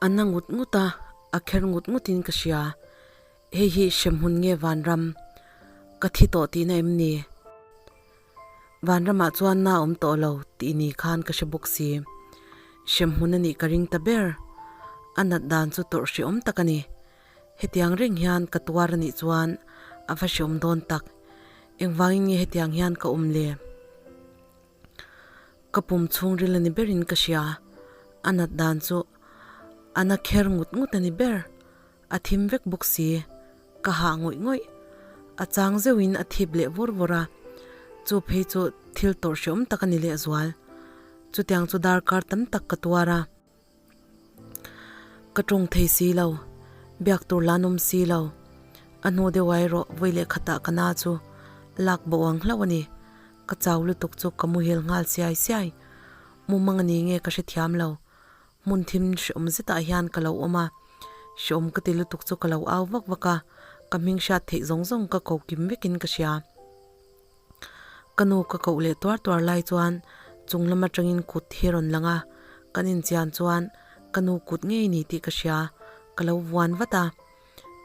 A na ngut ngut a, a kher ngut ngutin ka hria. Hei hi hremhmun nge vanram? Ka thi tawh tihna em ni? Vanramah chuan na awm tawh lo tih ni khan ka hre bawk si. Hremhmun a nih ka ring ta ber. A nat dan chu tawrh hreawm tak a ni. Hetiang reng hian ka tuar a nih chuan a va hreawm dawn tak. Engvangin nge hetiang hian ka awm le? Ka pum chhungril a ni berin ka hria. A nat dan chu a na kher ngut ngut a ni ber. A thim vek bawk si. Ka hah ngawih ngawih. A chang zeuhin a thip leh vawr vawr a. Chu phei chu thil tawrh hreawm tak a ni lehzual. Chutiang chu darkar tam tak ka tuar a. Ka tawng thei si lo. Biak tur la nawm si lo. A hnu deuh ah erawh vawi leh khatah ka na chu lak bo ang hlauh a ni. Ka chau lutuk chu ka muhil nghal siai siai. Mumang a ni nge ka hrethiam lo. Hmun thim hreawm zetah hian ka lo awm a. Hreawm ka ti lutuk chu ka lo au vak vak a, ka hming hriat theih zawng zawng ka ko kim vekin ka hria. Ka nu ka koh leh tuar tuar lai chuan chung lam atangin kut hi rawn lang a, kan inchian chuan ka nu kut ngei ni tih ka hria, ka lo vuan vat a.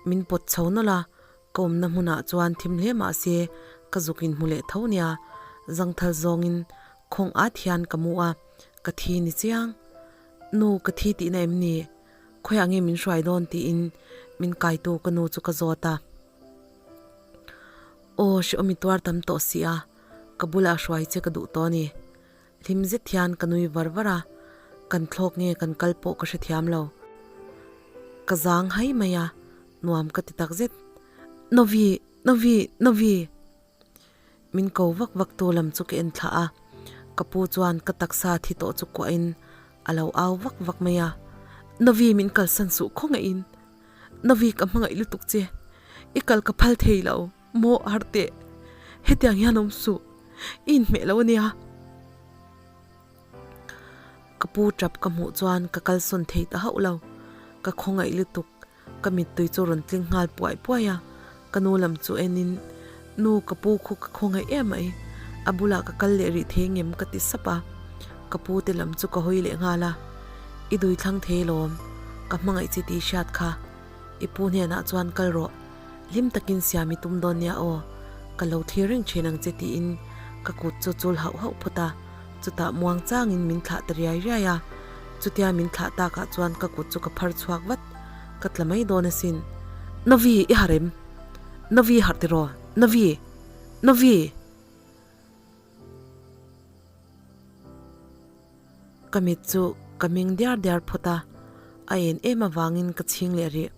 Min pawt chho nawlh a, ka awmna hmunah chuan thim hle mah se ka zuk inhmu leh tho nia, zangthal zawngin khawng at hian ka mu a, ka thi ni chiang. Nu ka thi tihna em ni? Khawiah nge min hruai dawn tiin min kaitu ka nu chu ka zawt a. Aw hrehawm i tuar tam tawh si a, ka bulah hruai che ka duh tawh a ni. Hlim zet hian ka nui var var a, kan thlawk nge kan kal pawh ka hrethiam lo. Ka zang hai mai a, nuam ka ti tak zet. Novi! Novi! Novi! Min ko vak vak tu lam chu ka en thlah a, ka pu chuan ka taksa thi tawh chu kuahin a lo au vak vak mai a, Novi min kalsan suh khawngaih in, Novi ka hmangaih lutuk che, i kal ka phal thei lo, maw har teh, hetiang hian awm suh, i inhmeh lo ania. Ka pu tap ka hmuh chuan ka kalsawn thei ta hauh lo, ka khawngaih lutuk. Ka mittui chu rawn tling nghal puai puai a, ka nu lam chu enin, Nu, ka pu khu ka khawngaih em mai, a bulah ka kal leh rih thei ngem ka ti sap a, ka pu te lam chu ka hawi leh nghal a, I dui thlang thei lawm, ka hmangaih chi tih hriat kha, i pu hnenah chuan kal rawh, hlim takin siam i tum dawn nia aw, ka lo thlir reng thin ang che tiin ka kut chu chul hauh hauh phawt a, chutah muang changin min thlah ta riai riai a, chutia min thlah takah chuan ka kut chu ka phar chhuak vat. Ka tla mai dawn asin. Navi, i harh em? Navi harh tiraw? Navi! Navi! Ka mit chu ka meng diar diar phawt a, a en em avangin ka chhing leh rih.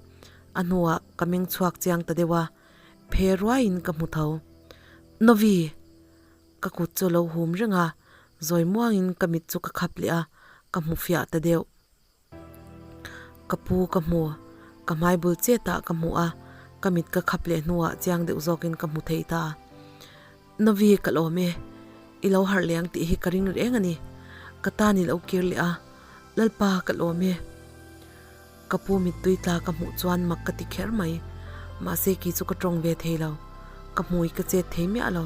A hnuah ka meng chhuak chiang ta deuh a, phe ruaiin ka hmu tho. Navi! Ka kut chu a lo hum reng a, zawi muangin ka mit chu ka khap leh a, ka hmu fiah ta deuh. Ka pu ka hmu, ka hmai bul chet ah ka hmu a, ka mit ka khap leh hnuah chiang deuh zawkin ka hmu thei ta. Navi ka lawm e, i lo harh leh ang tih hi ka ring reng a ni. Ka tan i lo kir leh a, Lalpa ka lawm e. Ka pu mittui tla ka hmuh chuan mak ka ti kher mai, mahse ki chu ka tawng ve thei lo, ka hmui ka chet thei miah lo.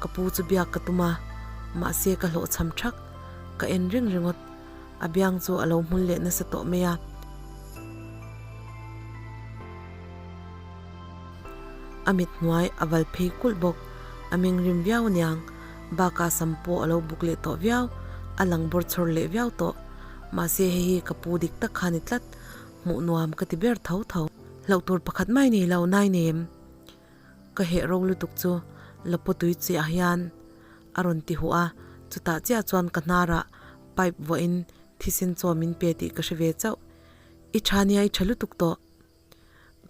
Ka pu chu biak ka tum a, mahse ka hlawhchham thak, ka en reng ringawt. A biang chu a lo hmul leh nasa tawh mai a. A mit hnuai a val phei kulh bawk. A meng rim viau aniang. Bakah sam pawh a lo buk leh tawh viau. A lang bawr chhawr leh viau tawh. Mahse hei hi ka pu dik tak kha ni tlat. Hmuh nuam ka ti ber tho tho. Hlauh tur pakhat mai nei lo nai nem. Ka heh ro lutuk chu Lapu tui chiah hian a rawn ti huh a, chutah chiah chuan ka hnarah pipe vuahin thisen chaw min pe tih ka hre ve chauh. I tha nia i tha lutuk tawh.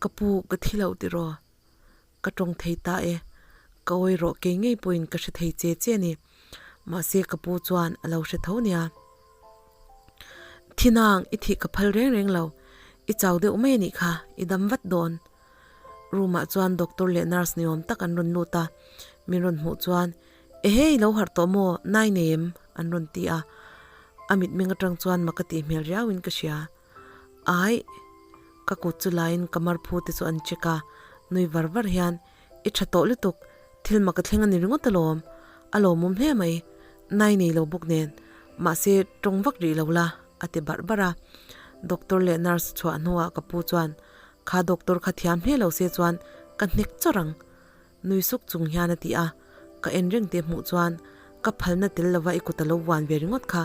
Ka pu ka thi loh tiraw? Ka tawng thei ta e, ka awi rawh kei ngei pawhin ka hre thei che che a ni. Mahse ka pu chuan a lo hre tho nia. Thinang i thih ka phal reng reng lo, i chau deuh mai a nih kha, i dam vat dawn. Room ah chuan doctor leh nurse ni awm tak an rawn lut a, min rawn hmuh chuan Ehei lo harh tawh maw nai nei em? an rawn ti a, a mitmeng atang chuan mak a tih hmel riau in ka hria. Aih! Ka kut chu laiin ka mar phu te chu an check a, nui var var hian I tha tawh lutuk, thil mak a thleng a ni ringawt alawm, a lawmawm hle mai, nai nei lo bawk nen, mahse tawng vak rih lo la a ti barh barh a. Doctor leh nurse chhuah hnuah ka pu chuan, Kha doctor kha thiam hle lo se chuan ka hnek chawrh ang. Nui suk chung hian a ti a, ka en reng te hmuh chuan ka phalna tel lova i kut a lo vuan ve ringawt kha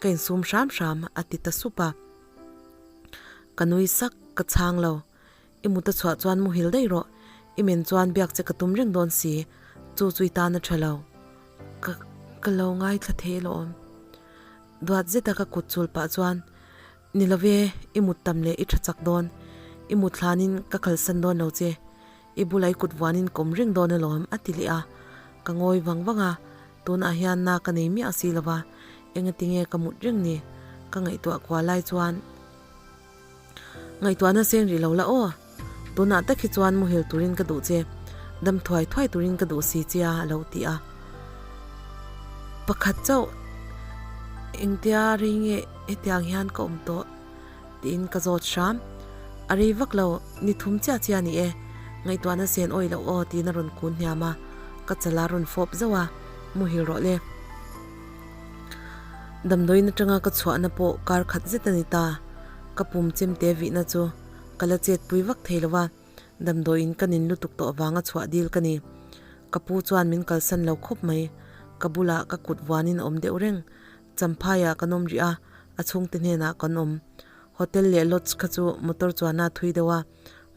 ka insum hram hram a ti ta sup a. Ka nui sak, ka chhang lo. I mut a chhuah chuan muhil daih rawh, i men chuan biak che ka tum reng dawn si, chu chu i tan a tha lo. Ka, ka lo ngaithla thei alawm. Duat zeta ka kut chul pah chuan, Ni lo ve, i mut tam leh i tha chak dawn, i mut hlanin ka kalsan dawn lo che, i bula i kut vuanin ka awm reng dawn alawm, a ti leh a. Ka ngawi vang vang a, tunah hian na ka nei miah si lo va, engatinge ka mut reng ni? Ka ngaihtuah kual lai chuan ngaihtuahna seng rih lo la aw, tunah tak hi chuan muhil turin ka duh che, dam thuai thuai turin ka duh si che a, a lo ti a. Pakhat chauh engtia rei nge hetiang hian ka awm tawh tiin ka zawt hram. A rei vak lo, ni thum chiah chiah a ni e, ngaihtuahna sen awih loh aw tiin a rawn kun hniam a, ka chal a rawn fawp zauh a, muhil rawh le. Damdawiin atanga ka chhuahna pawh kar khat zet a ni ta, ka pum chemte vihna chu ka la chetpui vak thei lo va, damdawiin ka nin lutuk tawh vanga chhuah dil ka ni. Ka pu chuan min kalsan lo khawp mai, ka bulah ka kut vuanin a awm deuh reng. Champhaiah kan awm rih a, a chhungte hnenah kan awm. Hotel leh lodge kha chu motor chuana thui deuh a,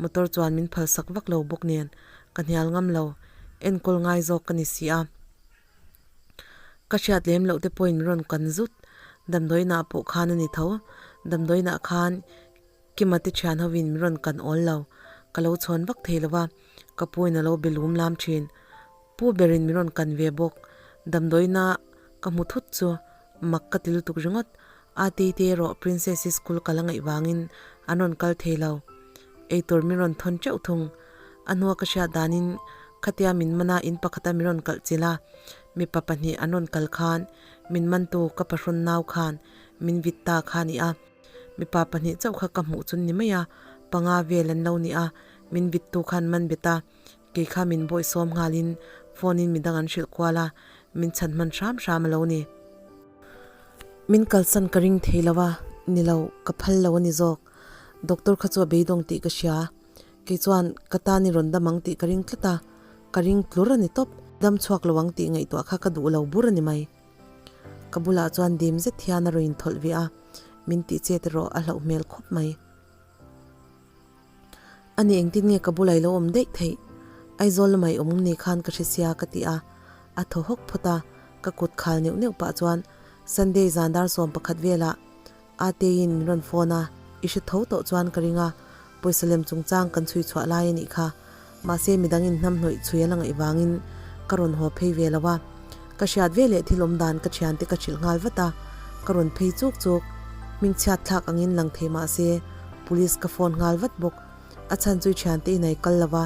motor chuan min phalsak vak lo bawk nen ka hnial ngam lo, enkawl ngai zawk ka ni si a. Ka hriat lem loh te pawhin min rawn kan zut, damdawiinah pawh khan a ni tho, damdawiinah khan Kima te thian hovin min rawn kan awl lo, ka lo chhawn vak thei lo va, ka puin a lo be lum lam thin. Pu berin min rawn kan ve bawk, damdawiina ka hmu thut chu mak ka ti lutuk ringawt, Ate te erawh Princess-i school kal a ngaih vangin an rawn kal thei lo. Eitur min rawn thawn teuh thung. A hnua ka hriat danin khatia min mana in pakhata min rawn kalh chilh a, mipa pahnih an rawn kal khan min mantu ka pahrawn nau khan min vit ta kha a ni a. Mipa pahnih chauh kha ka hmuh chun ni mai a, panga vel an lo ni a, min vittu khan man bet a, kei kha min bawih sawm nghalin phone in midang an hrilh kual a, min chhan hman hram hram a lo ni. Min kalsan ka ring thei lo a, ni lo, ka phal lo a ni zawk. Doctor kha chu a beidawng tih ka hria. Kei chuan ka tan i rawn dam ang tih ka ring tlat a, ka ring tlur a ni tawp. Dam chhuak lo ang tih ngaihtuah kha ka duh lo bur a ni mai. Ka bulah chuan dim zet hian a rawn inthawlh ve a, min tih chet erawh a hlauh hmel khawp mai. A ni engtin nge ka bulah i lo awm daih theih? Aizawl lamah i awm ni khan ka hre sia ka ti a, a thaw hawk phawt a, ka kut khal neuh neuh pah chuan Sunday zan dar 11 velah Ateiin min rawn phone a, i hre tho tawh chuan ka ring a, pawisa lem chungchang kan chhui chhuah lai a nih kha. Mahse midang in hnamhnawih chhui a la ngaih vangin ka rawn haw phei ve lo a. Ka hriat ve leh thil awm dan ka thiante ka hrilh nghal vat a, ka rawn phei chuk chuk. Hmingchhiat thlak angin lang thei mahse police ka phone nghal vat bawk. A chhan chu i thiante in ai kal lo va,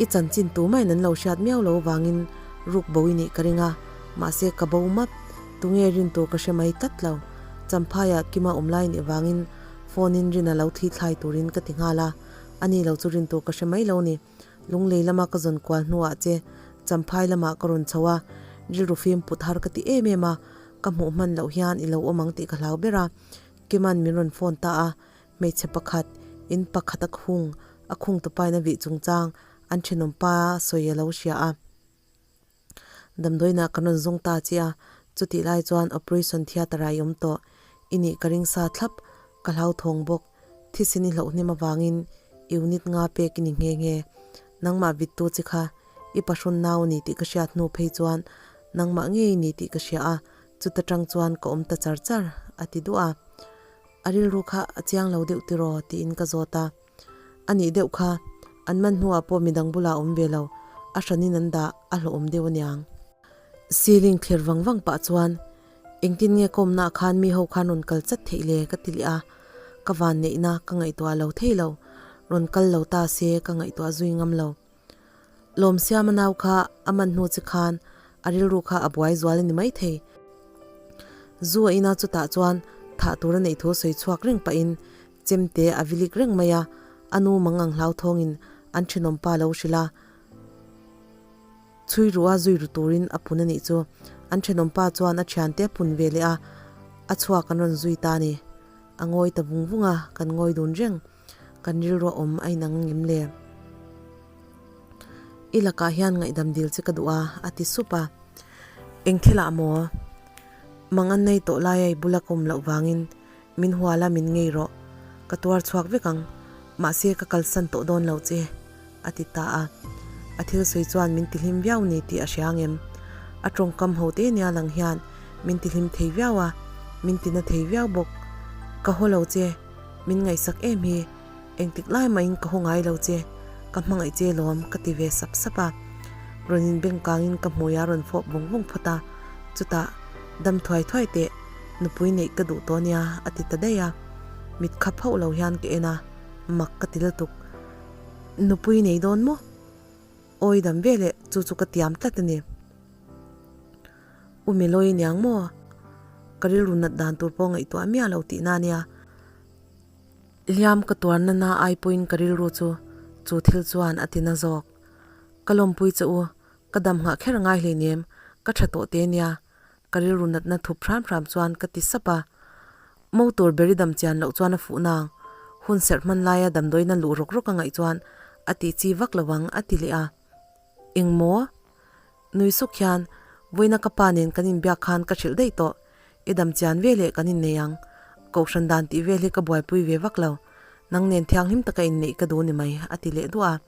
i chanchin tumah in an lo hriat miau lo vangin ruk bo i nih ka ring a, mahse ka bo map, tunge rin tur ka hre mai tlat lo. Champhaiah Kima awm lai nih vangin phone in rin a lo thli thlai turin ka ti nghal a, ani lo chu rin tur ka hre mai lo ni. Lunglei lama ka zawn kual hnuah che Champhai lamah ka rawn chho a, rilru fim put har ka ti em em a, ka hmuh hman loh hian i lo awm ang tih ka hlau ber a, Kima'n min rawn phone ta a, hmeichhe pakhat in pakhat a khung a khung tupain a vih chungchang an thenawm pa sawi a lo hria a. Damdawiinah kan rawn zawng ta che a, chutih lai chuan operation theatre ah i awm tawh. I nih ka ring sa thlap, ka hlauthawng bawk. Thisen i hlauh hnem avangin unit nga pek i ni nghe nghe. Nangmah vittu che kha i pahrawn nau a ni tih ka hriat hnu phei chuan nangmah ngei i ni tih ka hria a, chuta tang chuan ka awm ta char char, a ti duah a. A rilru kha a chiang lo deuh tiraw tiin ka zawt a. A nih deuh kha, an man hnuah pawh midang bulah a awm ve lo, a hranin an dah a hlawhawm deuh aniang. Ceiling thlir vang vang pah chuan, Engtin nge kawmnaah khan mi ho khan rawn kal chat theih le? ka ti leh a, ka van neihna ka ngaihtuah lo thei lo, rawn kal lo ta se ka ngaihtuah zui ngam lo. Lawmsiama nau kha a man hnu che khan a rilru kha a buai zual a ni maithei. Zu a ina chutah chuan thah tur a neih thu sawi chhuak reng pahin chemte a vilik reng mai a, a nu mangang hlauthawngin an thenawm pa lo hrilh a, chhui ruh a zui ru turin a pun a nih chu. An thenawm pa chuan a thiante a pun ve leh a, a chhuak an rawn zui ta a ni. A ngawi ta vung vung a, kan ngawi dun reng. Kan rilru a awm a inang ngem le? I lakah hian ngaihdam dil che ka duh a, a ti sup a. Eng thilah maw? Mang an nei tawh laia i bula ka awm loh vangin min hual a min ngei rawh. Ka tuar chhuak vek ang, mahse ka kalsan tawh dawn lo che, a ti ta a. A thil sawi chuan min tihlim viau ni tih a hria ngem. A tawngkam ho te nia lang hian min tihlim thei viau a, min tina thei viau bawk. Ka haw lo che, min ngaihsak em hi. Engtik lai mahin ka haw ngai lo che, ka hmangaih che lawm ka ti ve sap sap a. Rawn inbeng kangin ka hmui a rawn fawp vawng vawng phawt a, chutah, Dam thuai thuai teh, nupui neih ka duh tawh nia a ti ta daih a. Mit khap hauh lo hian ka en a, mak ka ti lutuk. Nupui nei dawn maw? Awi dam veleh chu chu ka tiam tlat a ni. U Milawi niang maw? Ka rilru nat dan tur pawh ngaihtuah miah lo tihna nia. Hliam ka tuar nana ai pawhin ka rilru chu chu thil chuan a ti na zawk. Ka lawmpui che u, ka dam nghah kher ngai hleinem, ka tha tawh te nia, ka rilru natna thup hram hram chuan ka ti sap a. Mo tur beri dam chian loh chuan a fuh nang, hun serh hman laia damdawiina luh rawk rawk a ngaih chuan a tih chi vak lo ang a ti leh a. Eng maw? Nui suk hian, Vawiina ka pa nen kan inbiak khan ka hrilh daih tawh. I dam chian ve leh kan innei ang. Kohhran dan tih vel hi ka buaipui ve vak lo. Nang nen thianghlim taka inneih ka duh ni mai, a ti leh duah a.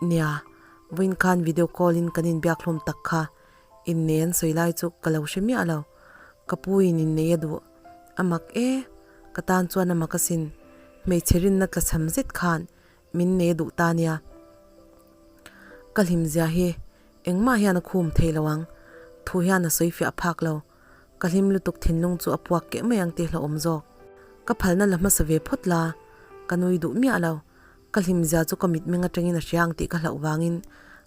Nia, vawiin khan video call in kan inbiak hlawm tak kha. Innei an sawi lai chu ka lo hre miah lo. Ka pu in innei a duh. A mak e, ka tan chuan a mak asin. Hmeichhe rinna tlachham zet khan Min nei duh ta nia. Ka hlimzia hi engmah hian a khum thei lo ang. Thu hian a sawi fiah phak lo. Ka hlim lutuk thinlung chu a puak keh mai ang tih hlauhawm zawk. Ka phalna la hmasa ve phawt la, ka nui duh miah lo. Ka hlimzia chu ka mitmeng atangin a hria ang tih ka hlauh vangin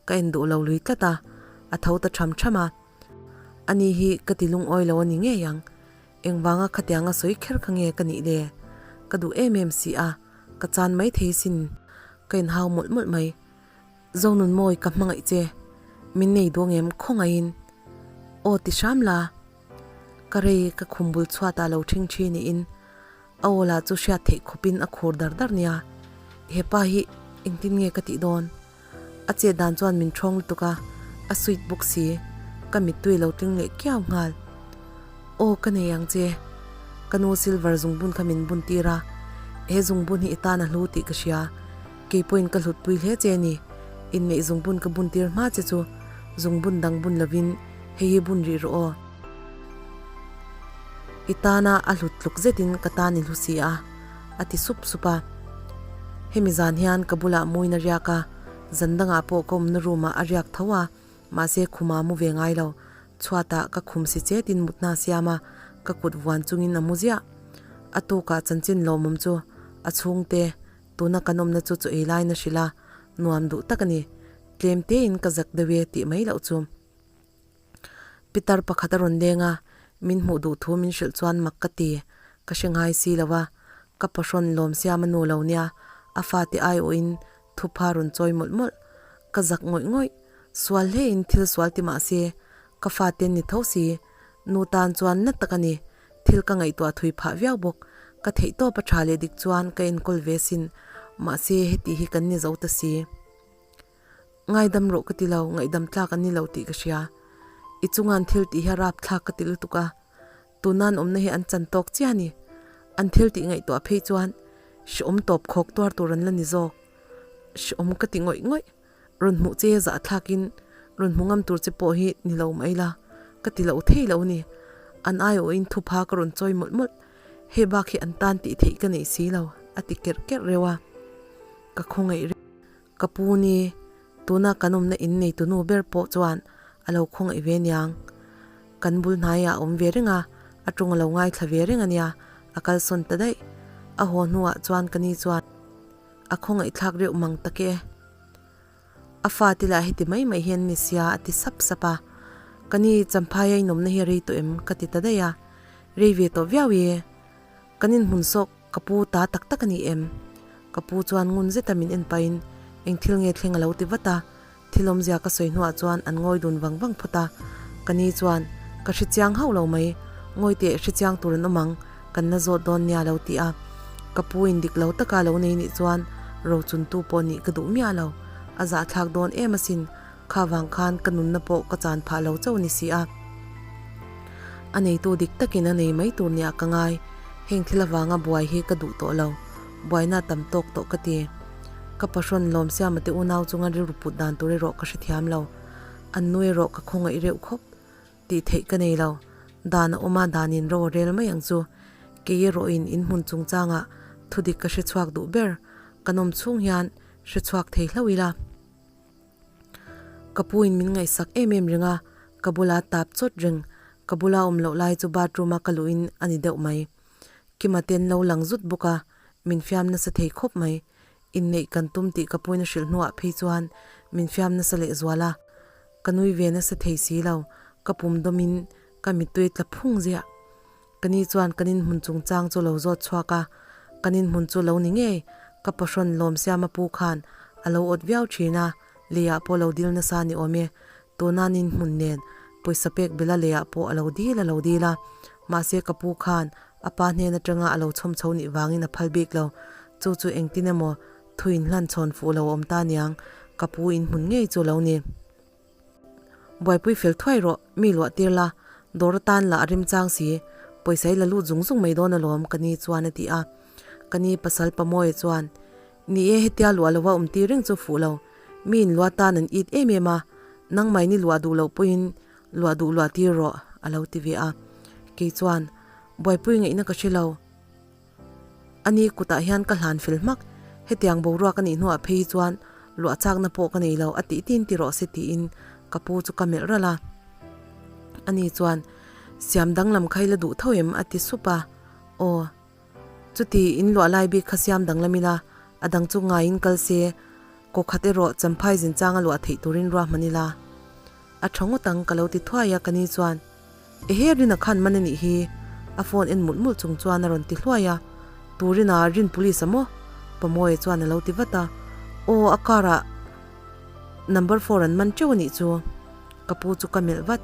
ka en duh lo lui tlat a, a tho ta tham tham a. Ani hi ka ti lungawi lo a ni ngei ang. Engvanga khatianga sawi kher kha nge ka nih le? Ka duh em em si a, ka chan mai thei sin. Ka inhau mawlh mawlh mai. Zonun mawi ka hmangaih che. Min nei duang em khawngaihin? Aw ti hram la. Ka rei ka khum bul chhuat ah lo ṭhing ṭhi niin a aw lah chu hriat theih khawpin a khur dar dar nia. Hepa hi engtin nge ka tih dawn? A chet dan chuan min ṭhawng lutuk a, a sweet bawk si. Ka mittui lo tling leh kiau nghal. Aw ka nei ang che. Ka nu silver zungbun kha min bun tir a, he zungbun hi i tan a hlu tih ka hria. Kei pawhin ka hlutpui hle che a ni. Inneih zungbun ka bun tir hma che chu zungbun dang bun lovin hei hi bun rih rawh aw. I tana a hlut tluk zetin ka tan i hlu si a, a ti sup sup a. Hemi zan hian ka bulah muin a riak a, zan dangah pawh ka awmna room ah a riak tho a, mahse khuma mu ve ngai lo. Chhuatah ka khum si chetin mutna a siam a, ka kut vuan chungin a mu ziah. A tukah chanchin lawmawm chu a chhungte tuna kan awmna chu chaw ei laiin a hrilh a, nuam duh tak a ni. Tlem tein ka zak deuh e tih mai loh chu. Pitar pakhat a rawn leng a, min hmuh duh thu min hrilh chuan mak ka ti, ka hre ngai si lo a, ka pahrawn lawm siam a nu lo nia, a fate aiawhin thupha rawn chawi mawlh mawlh, ka zak ngawih ngawih, sual hlein thil sual ti mah se, ka fate an ni tho si, nu tan chuan na tak a ni, thil ka ngaihtuah thui phah viau bawk, ka theihtawp a tha leh dik chuan ka enkawl ve sin, mahse heti hi kan ni zo ta si. Ngaidam rawh ka ti lo, ngaihdam tlak an ni lo tih ka hria. I chunga an thil tih hi a rap thlak ka ti lutuk a, tuna an awmna hi an chan tawk chiah a ni. An thil tih ngaihtuah phei chuan hrehawm tawp khawk tuar tur an la ni zawk. Hrehawm ka ti ngawih ngawih, rawn hmuh che zah thlakin rawn hmu ngam tur che pawh hi ni lo mai la, ka ti lo thei lo a ni. An aiawhin thupha ka rawn chawi mawlh mawlh, hei bak hi an tan tih theih ka nei si lo, a ti kerh kerh reuh a, ka khawngaih reuh. Ka pu ni, tuna kan awmna in nei tunu ber pawh chuan a lo khawngaih ve niang. Kan bul hnaiah a awm ve reng a, a tawng a lo ngaithla ve reng a nia, a kalsawn ta daih. A haw hnuah chuan ka ni chuan a khawngaih thlak reuh mang tak e. A fate lah heti mai mai hian ni sia a ti sap sap a. Ka ni, Champhai a inawmna hi a rei tawh em? ka ti ta daih a. Rei ve tawh viau e. Kan inhmun sawk. Ka pu ta tak tak a ni em? Ka pu chuan ngun zeta min en pahin eng thil nge thleng a lo ti vat a, thil awmzia ka sawi hnuah chuan an ngawi dun vang vang phawt a. Ka ni chuan, Ka hre chiang hauh lo mai, ngawi teh hre chiang tur an awm ang, Kan la zawt dawn nia lo ti a. Ka pu in dik lo taka lo nei nih chuan rochuntu pawh nih ka duh miah lo. A zahthlak dawn em asin. Kha vang khan ka nunna pawh ka chan phah lo chauh ni si a. A neitu dik takin a nei mai tur nia ka ngai. Heng thil avanga buai hi ka duh tawh lo. Buaina tam tawk tawh ka ti. Ka pahrawn lawm siama te unau chunga rilru put dan tur erawh ka hrethiam lo. An nu erawh ka khawngaih reuh khawp. Tih theih ka nei lo. Dan a awm a, danin ro a rel mai ang chu. Kei erawhin in hmun chungchangah thudik ka hrechhuak duh ber. Ka nawm chhung hian hrechhuak thei hlauh ila. Ka pu in min ngaihsak em em reng a, ka bula tap chawt reng, ka bula awm loh lai chu bathroom a ka luh in a ni deuh mai. Kima ten lo lang zut bawk a, min fiam nasa thei khawp mai. Inneih kan tum tih ka puin a hrilh hnuah phei chuan min fiam nasa leh zual a, ka nui ve nasa thei si lo, ka pum dawm in ka mittui tla phung ziah. Ka ni chuan kan inhmun chungchang chu lo zawt chhuak a, kan inhmun chu lo ni ngei, ka pahrawn lawm siama pu khan a lo awt viau thin a, leiah pawh lo dil nasa ni awm e, tuna an inhmun nen pawisa pek bela leiah pawh a lo dil a lo dil a, mahse ka pu khan a pa hnen atanga a lo chhawm chho nih vangin a phal bik lo, chu chu engtin emaw thu inhlan chhawn fuh lo awm ta niang, ka pu inhmun ngei chu lo ni. Buaipui fel thuai rawh, mi luah tir la, dawr atan lah a remchang si, pawisa i la lut zung zung mai dawn alawm ka ni chuan a ti a. Ka ni pasal Pamoe chuan, Ni e, hetia luah lova awm tir reng chu fuh lo, mi in luah tan an it em em a, nangmah in i luah duh loh pawhin luah duh luah tir rawh a lo ti ve a. Kei chuan, Buaipui ngaihna ka hre lo. A ni kutah hian ka hlan fel hmak, hetiang boruak a nih hnuah phei hi chuan luah chakna pawh ka nei lo a tih tin ti rawh se tiin ka pu chu ka melh ralh a. A ni chuan, Siam danglam kha i la duh tho em? a ti sup a. Aw, chuti in luah lai bik kha siam danglam ila, a dang chu ngaiin kal se, kaw khat erawh champhai zin changa luah theih turin ruahman ila. A tha ngawt ang ka lo ti thuai a ka ni chuan, Ehe Rina khan man a nih hi a phone en mulh mulh chung chuan a rawn ti hluai a, Tu Rina Rin police a maw? Pamawia chuan a lo ti vat a, Aw a car ah number four an man teuh a nih chu. Ka pu chu ka melh vat,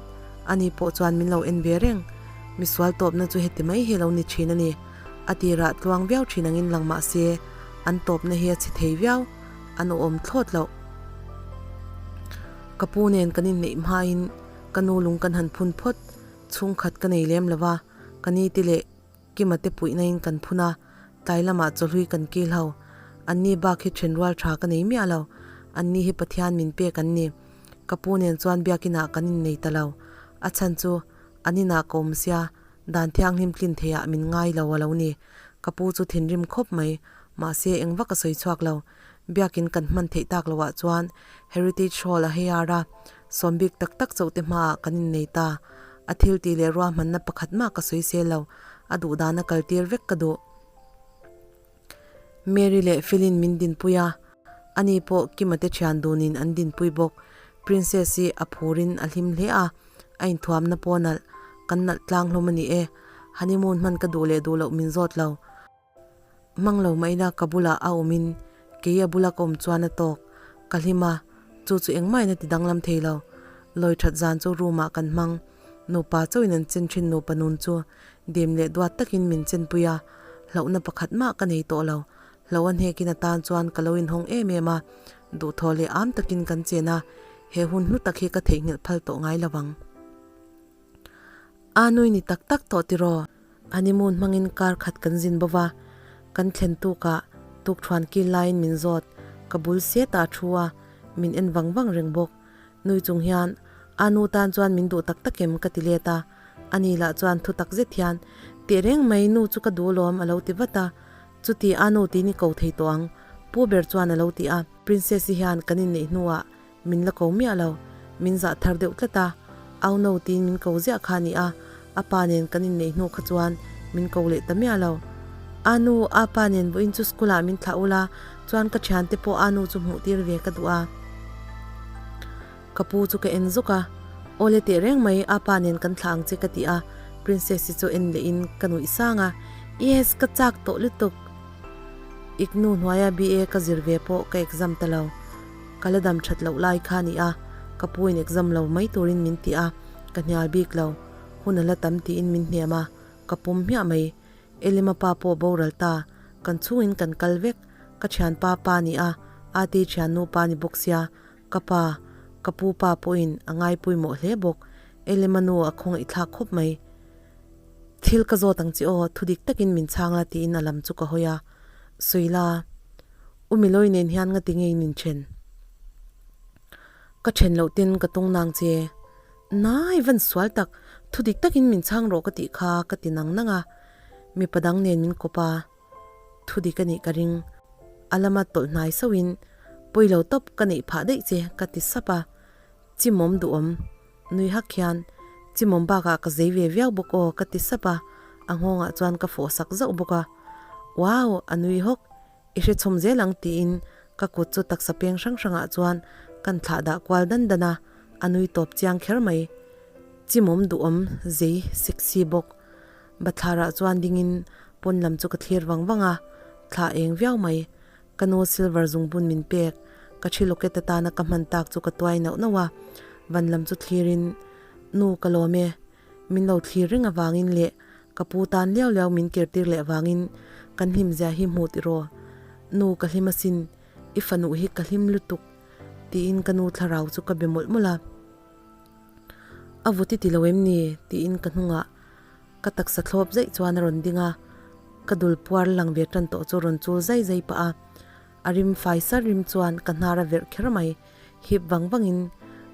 ani pawh chuan min lo en ve reng, misual tawpna chu heti mai hi a lo ni thin a ni, a tirah tluang viau thin angin lang mah se an tawpna hi a chhe thei viau, an awhawm thlawt loh. Ka pu nen kan inneih hmain Ka nu lung kan han phun phawt, chhungkhat ka nei lem lo va, ka ni te leh Kima te puihna in kan phun a, tlai lamah chawhlui kan kil ho. An ni bak hi then rual tha ka nei miah lo, an ni hi Pathian min pek an ni. Ka pu nen chuan biakinah kan innei ta lo, a chhan chu an inah ka awm sia, dan thianghlim tlin theiah min ngai lo a lo ni. Ka pu chu thinrim khawp mai, mahse eng vak a sawi chhuak lo. Biakin kan hman theih tak loah chuan Heritage Hall a heiar a, Sawm bik tak tak chauh te hmaah kan innei ta. A thil tih leh ruahmanna pakhat mah ka sawi sel lo, a duh dana kal tir vek ka duh. Mary leh Philin min dinpui a, ani pawh Kima te thian dunin an dinpui bawk. Princess hi a phurin a hlim hle a, a inthuamna pawh nalh, kan nalh tlang hlawm a ni e. Honeymoon hman ka duh leh duh loh min zawt lo. Hmang lo mah ila ka bulah a awmin kei a bula ka awm chuan a tawk. Ka hlim a, chu chu engmah in a ti danglam thei lo. Lawi that zan chu room ah kan hmang. Nupa chauhin an chen thin nupa nun chu dim leh duat takin min chenpui a, hlauhna pakhat mah ka nei tawh lo. Hlo a hnekin atan chuan ka lo inhawng em em a, duhthawh leh am takin kan chen a, he hun hlu tak hi ka theihnghilh phal tawh ngai lo ang. A nui ni tak tak tawh tiraw? Honeymoon hmangin kar khat kan zin bo va, kan thlen tukah tukthuan kil laiin min zawt, ka bul set ah a thu a, min en vang vang reng bawk. Nui chung hian, A nu tan chuan min duh tak tak em? ka ti let a, ani lah chuan thu tak zet hian, Teh reng mai, nu chu ka duh alawm a lo ti vat a, Chuti a nu tiin i ko thei tawh ang, pu ber chuan a lo ti a. Princess-i hian kan inneih hnuah Min la ko miah lo, min zah thar deuh tlat a, au no tiin min ko ziah kha a ni a, a pa nen kan inneih hnu kha chuan min ko leh ta miah lo. A nu, a pa nen vawiin chu school ah min thlah ula, chuan ka thiante pawh a nu chu hmuh tir ve ka duh a. Ka pu chu ka en zuk a, Awle teh reng mai, a pa nen kan thlah ang che ka ti a, Princess-i chu en leh in ka nuih sang a, Yes, ka chak tawh lutuk. Iknu hnuaia BA ka zir ve pawh ka exam ta lo. Ka la dam that loh lai kha a ni a, ka pu in exam lo mai turin min ti a, ka hnial bik lo. Hun a la tam tiin min hnem a, ka pawm hmiah mai. Elima pa pawh boral ta, kan chhungin kan kal vek, ka thianpa pa ni a, Ate thiannu pa ni bawk sia, ka pa, ka pu pa pawhin a ngaipawimawh hle bawk, Elima nu a khawngaih thlak khawp mai. Thil ka zawt ang che aw, thudik takin min chhang la tiin a lam chu ka hawi a, Sawila, U Milawi nen hian ngati ngei min then? Ka then loh ten ka tung nang che. Nai van sual tak, thudik takin min chhang rawh ka tih kha ka ti nang nang a, mipa dang nen min kawp a, thudik a nih ka ring. A lama tawlh hnai sauhin, Pawi lo tawp ka neih phah daih che ka ti sap a, Chimawm duhawm, nui hak hian, Chimawm bakah ka zei ve viau bawk aw ka ti sap a, a nghawngah chuan ka fawh sak zauh bawk a. Wow! A nui hawk, I hre chhawm zel ang tiin ka kut chu taksa peng hrang hrangah chuan kan thlah dah kual dan dan a, a nui tawp chiang kher mai. Chimawm duhawm zei sexy bawk. Bathlarah chuan dingin pawn lam chu ka thlir vang vang a, thla eng viau mai. Ka nu silver zungbun min pek, ka thi locket atana ka hman tak chu ka tuai nauh nauh a, van lam chu thlirin, Nu ka lawm e, min lo thlir reng avangin leh ka pu tan liau liau min kirtir leh avangin kan hlim zia hi hmu tiraw. Nu ka hlim asin, i fanuh hi ka hlim lutuk, tiin ka nu thlarau chu ka be mawlh mawlh a. A vut i ti lo em ni? tiin ka hnungah ka taksa thlawp zaih chuan a rawn ding a, ka dul puar lang ve tan tawh chu rawn chul zai zai pah a, a rim fai sar rim chuan ka hnar a verh kher mai, hip vang vangin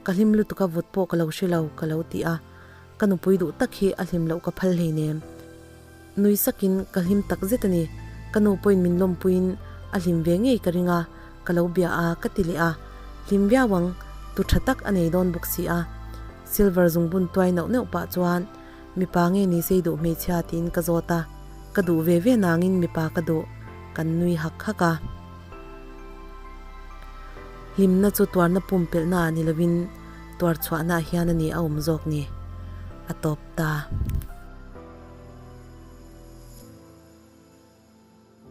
ka hlim lutuk a vut pawh ka lo hre lo ka lo ti a, ka nupui duh tak hi a hlim loh ka phal hleinem. Nui sakin ka hlim tak zet a ni, ka nu pawhin min lawmpuiin a hlim ve ngei ka ring a, ka lo bia a ka ti leh a, hlim viau ang, tu tha tak a nei dawn bawk si a. Silver zungbun tuai neuh neuh pah chuan mipa nge ni sei duh hmeichhia tiin ka zawt a, ka duh ve ve nangin mipa ka duh, kan nui hak hak a. Hlimna chu tuarna pumpelhna ah ni lovin tuarchhuahna ah hian a ni a awm zawk ni, a tawp ta.